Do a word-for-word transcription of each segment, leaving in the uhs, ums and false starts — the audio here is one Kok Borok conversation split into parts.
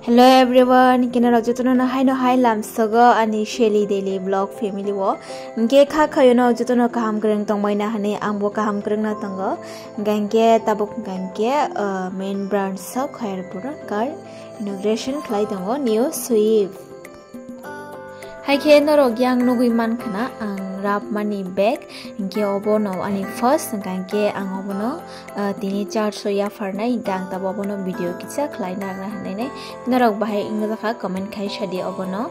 Hello everyone, kino rok jotono no haino hai lamsogo ani Shelly Daily Vlog family o. Hingke kha khayo no jotono kaham kwrwng tongmai na hinui ang bo kaham kwrwng no tongo. Hingke tabuk hingke, uh, main branch o Khairpur car inauguration khlai tongo new swift. Hai khe norok yang nugui mankha na ang rap mani bag, hingke obo no ani first, hingka hingke ang obono, ah, tini charge o yapharnai, hingke ang tabuk obono video kisa khlai nang na hinui nai. Norok bahai wngjakha comment khai sadi obono.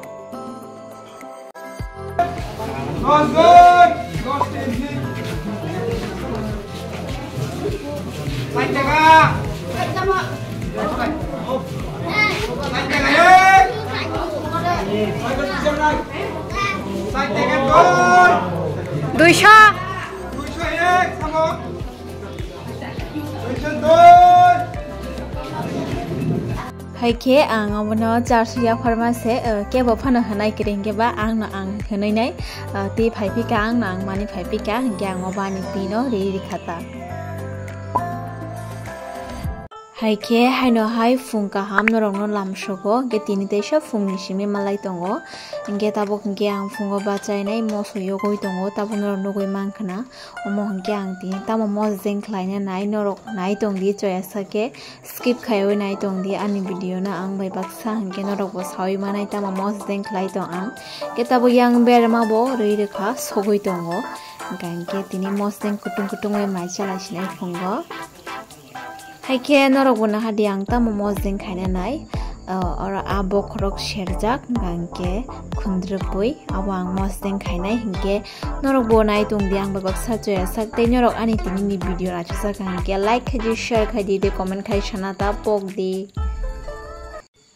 Duisha. Hai khe ang obono charge yapharma se, eh, kebo phano hwnai kwrwi hwnkhe ba ang no ang hwnwi nai, eh, tei phai phika ang no ang mani phai phika hwnkhe ang obo ani twi no ri ri kha ta. Hai khe haino hai phung kaham norok no lamsogo hwnkhe tini teisa phung ni simi malai tongo hwnkhe tabuk hwnkhe ang phungo bachainai moso yogwi tongo tabuk norok nugwi mankha na. Omo hwnkhe ang tini tamo mosdeng khlaina nai, norok nai tongdi, choya sakhe skip khaiwi nai tongdi ani video no, ang bai baksa hwnkhe norok bo sawi manai tamo mosdeng khlai tong ang. Khe tabuk yang berma bo rwi rwkha sogwi tongo, hwnkhe hwnkhe tini mosdeng kutung kutung bai mai chalai sinai phungo. Hai khe norok bo naha di ang tamo mosdeng khaina nai. Ah, oro a bokhorok serjak, hingka hingke khundrwpui, abo ang mosdeng khainai, hingke norok bo nai tong di ang bai baksa choya sak, tei norok ani tini ni video achuk sak hingke like khai di, share khai di, tei comment khai sana ta pok di.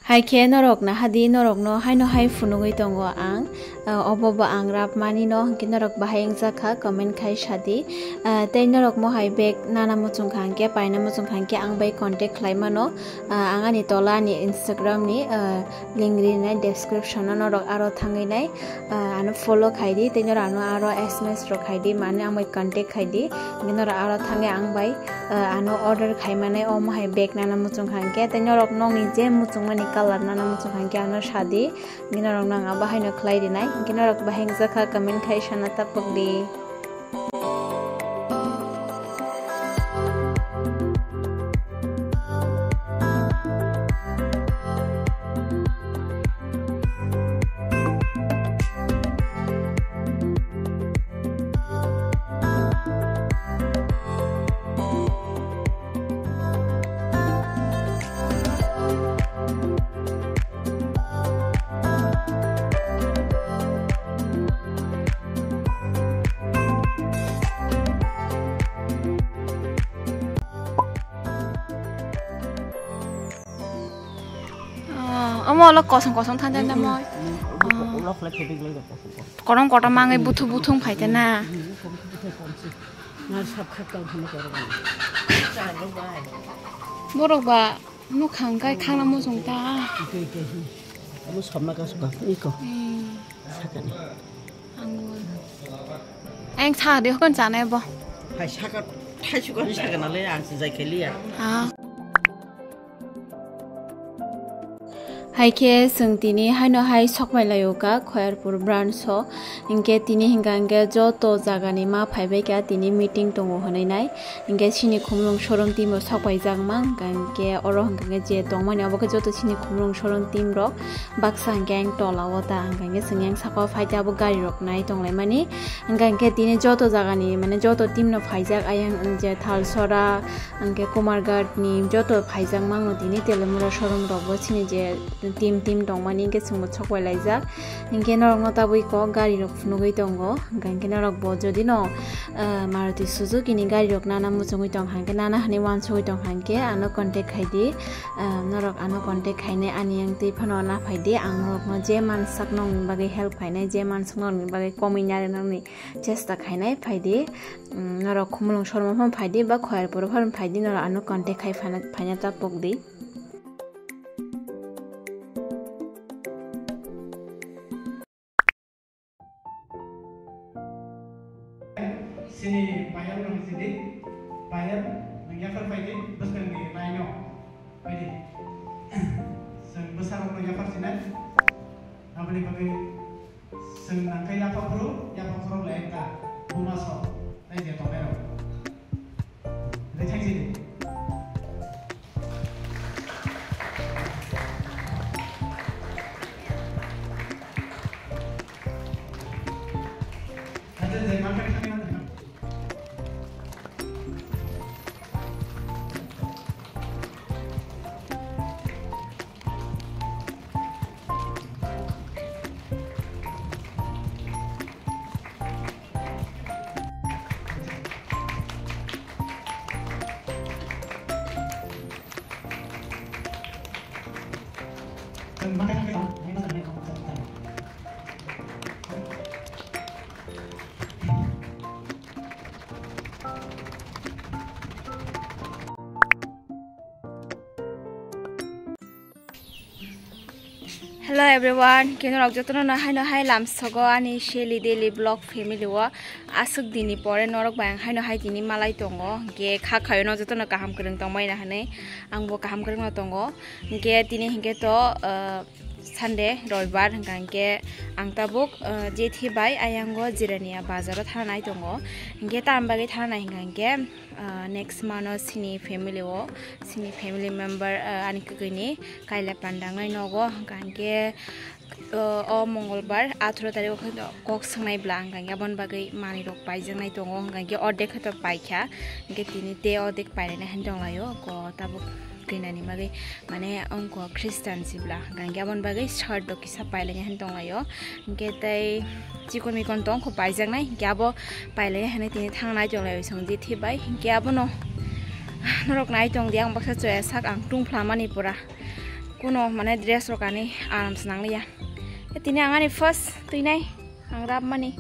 Hai khe norok naha di, norok no haino hai phunugwi tongo ang. Ah, obo bo ang rap mani no, hwnkhe norok bahai wngjakha, comment khai sadi. Ah, tei norok mohai bag nana muchungkha hwnkhe, paina muchungkha hwnkhe ang bai contact khlai mano. Ah, ang ani tola ani Instagram ni, ah, link rinai description o norok aro thangwi nai, ah, ano follow khai di, tei norok ano aro S M S rok khai di, mane ang bai contact khai di, hwnkhe norok aro thangwi ang bai, ah, ano order khai mani omo hai bag nana muchungkha hwnkhe, tei norok nokni je muchungmani colour nana muchungkha hwnkhe ano sadi. Hingke norok no ang abo haino khlai rinai. Hingke norok bahai wngjakha comment khai sana tapok di. Ah, omo olok kosong kosong than than tamo. Ulo khlai khe big lai da kosong kosong. Korom kotom mangai buthu buthu phai tana. Na sab khak tang khama korom. Borok ba. Nukhang kai khangna muchung ta. Ito, ito, hi. Amo somna kasu ka, iko. Hmm. Sakani. Angul. Ang sa de hokon chana bo. Hai saka, thai sukani sakana le ang si jai kheliya. Ha. Hai khe chwng tini haino hai sokmai laio ka Khoyarpur branch o. Hinkhe tini hinkha hinkhe joto jagani ma phaibai kha tini meeting tongo hwnwi nai. Hinkhe chini khumulwng showroom team bo sokpaijak ma, hinkha hinkhe oro hinkha hinkhe je tongmani abo khe joto chini khumulwng showroom team rok baksa hinkhe ayang tola o ta, hinkha hinkhe chwng yang saka o phai tei abo gari rok nai tonglaimani. Hinkha hinkhe tini joto jagani mane joto team no phaijak ayang je Thalsora, hinkhe Kumarghat ni joto phaijak mangno tini Telemura showroom rok bo chini je team team tongmani hinkhe chwngbo sokpai laijak. Hinkhe norokno tabui kok gari rok phunugui tongo. Hinkhe norok bo jodi no, ah, Maruti Suzuki ni gari rok nana muchungui tong hinkhe nana hinui wansugui tong hinkhe ano contact khai di. Ah, norok ano contact khainai ani yang twi phano naphai di. Ang norokno je mansak nokni bagwi help khainai, je mansak nokni bagwi komui nari nokni chesta khainai phai di. Mm, norok Khumulwng showroom phano phai di ba Khoyarpur phano phai di, norok ano contact khai phaina, phaina ta pok di. Sini Payal nang sidi, Payal nang yaphar phai di, bwskang ni line o phai di. Chwng bwsa Aboni bagwi chwng nangkhe yapha phuru, yapha phuru le ekta buma sok, tei je tongnai rok. Tei thank you. Thank you. Hello everyone, khe norok jotono no haino hai lamsogo ani Shelly Daily Vlog family o. Aswk dini pore norok bai ang haino hai tini malai tongo, hwnkhe kha khayo no jotono kaham kwrwng tongmani hinwi, angbo kaham kwrwngno tongo. Hwnkhe tini hwnkhe to, ah, Sunday, Roibar, hwnkha hwnkhe ang tabuk, ah, jethi bai ayango Jirania bazaro thangnai tongo. Hwnkhe tamni bagwi thangnai hwnkha hwnkhe, ah, next month o chini family o, chini family member, ah, ani kwkwi ni kaila pandangnai nogo, hwnkha hwnkhe, ah, o Mongolbar atharo tarikh o khe kok swngnai bla, hwnkha hwnkhe aboni bagwi manwi rok paijaknai tongo, hwnkha hwnkhe ordek khe to paikha, hwnkhe tini tei ordek painani hinwi tonglaio, ko tabuk. Krinani bagwi, mane, wngkha Christian sibla, hwnkha hwnkhe aboni bagwi shirt rok kisa pailaina hinwi tonglaio. Hwnkhe tei chikon mikon tong kho paijaknai, hwnkhe abo pailaina hinwi tini thangnai tonglaio chwng jethi bai. Hwnkhe abono norok nai tong di, ang baksa choya sak ang tungphla mani pura. Kuno, mane, dress rok ani aram se nangliya. Tini ang ani first twinai ang rap mani.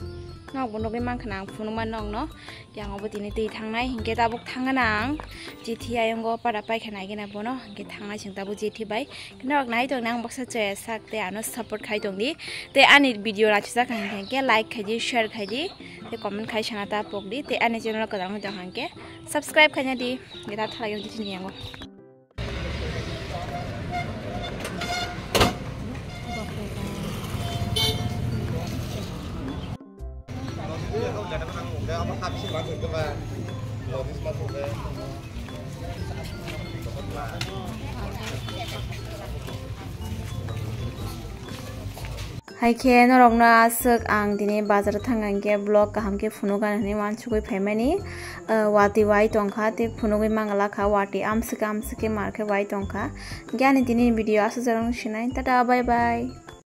Nokbo nugwi mankha na ang phunukma nokno. Yang obo tini twi thangnai, hwnkhe tabuk thangna ang jethi ayongo para paikha naigena bono, hwnkhe thangnai chwng tabuk jethi bai. Norok nai tong nang baksa choya sak tei ano support khai tong di. Tei ani video naithok jak hwnkhe like khai di, share khai di, tei comment khai sana ta pok di. Tei ani channel kwtal wng tong hwnkhe subscribe khaina di. Hwnkhe ta thalai jethi ni yango. Hai khe norokno aswk ang tini bazar thang hwnkhe vlog kaham khe phunukna hinwi uansugwi phaimani, ah, watwi wai tongkha tei phunugwi mangala kha watwi amswk amswk khe mar khe wai tongkha. Hwnkhe ani tini video aswk jorok sinai, tata, bye bye.